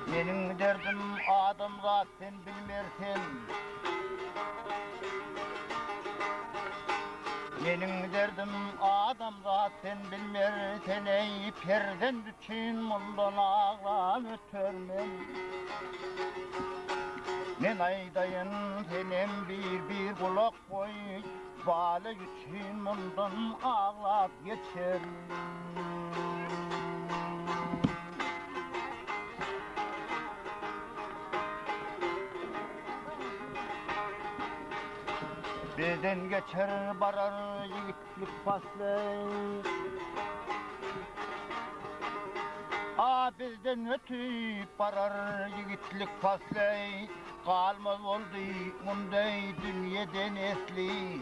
Meniň derdim adamzat sen bilmersen. Meniň derdim adamzat sen bilmersen eý perzent üçin mundan aglan ötermen. Men aýdaýyn senem bir bir gulak goý bala üçin mundan aglap geçerin. Bizden geçer barar ýigitlik pasly. A bizden ötüp barar ýigitlik pasly. Galmaz boldy munday dünýede nesli.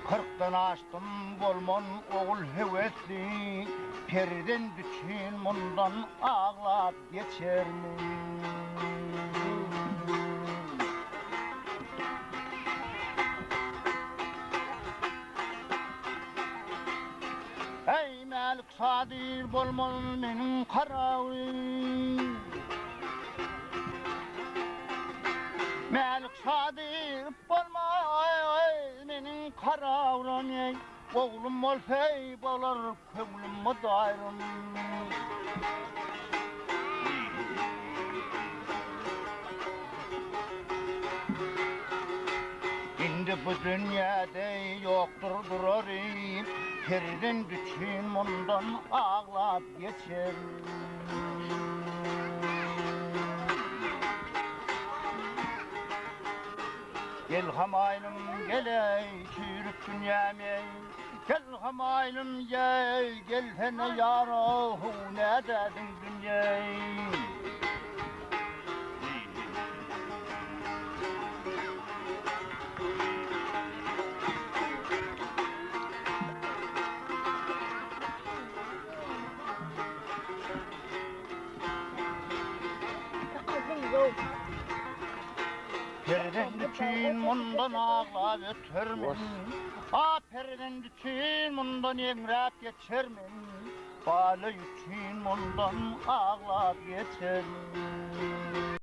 Kyrkdan aşdym bolman ogul höwesli. Perzent üçin mundan aglap geçermi. Eý Mälik şadyr bolmaly meniň karawym. Mälik şadyr bolmaly meniň karawym eý. Oglum bolsa eý bolar köňlüm mydarym. Indi bu dünýäde ýokdur durarym, Perzent üçin mundan aglap geçerin. Gel hamaýlym gel-eý, çüýrük dünýäm-eý, Gel hamaýlym ýeý, gelsene ýar-ow, nädädiň dünýeý. Perzent üçin mundan aglap ötermen, A perzent üçin mundan eňräp geçermen, Bala üçin mundan aglap geçermen.